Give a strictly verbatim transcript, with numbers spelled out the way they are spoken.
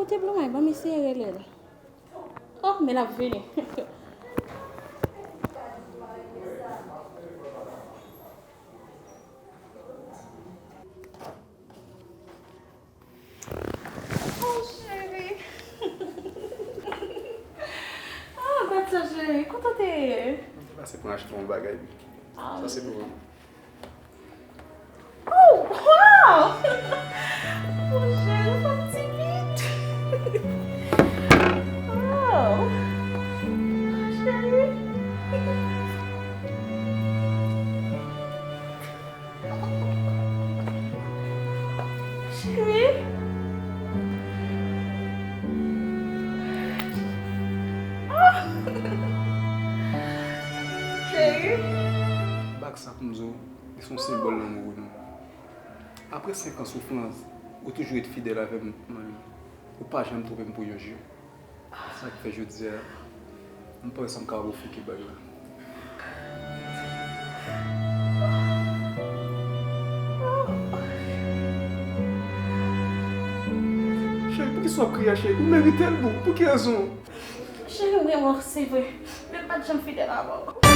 Kote Blomay? Ban m eseye rele l. Oh, men l ap vini. Oh, cheri. Ah, gad sa, cheri. Kote w te ye? Mwen te pase pou m achte yon bagay. Ah, sa se pou ou. Oh, wow! Mon cheri, ou pa timid. Oh, cheri. Cheri. Ah! Cheri. Bag sa pou m di w, li se yon senbòl lanmou pou nou. Apre senk an soufrans, ou toujou ret fidèl avè m, manmi. Ou pa janm twonpe m pou yon jou. Sa k fè jodi a, m pa wè sa m kapab ofri ke bag la. Cheri, poukisa w ap kriye a, cheri? Ou merite l, boo. Pou ki rezon? Cheri, m renmen w, se vre. Men m pa t janm fidèl avè w.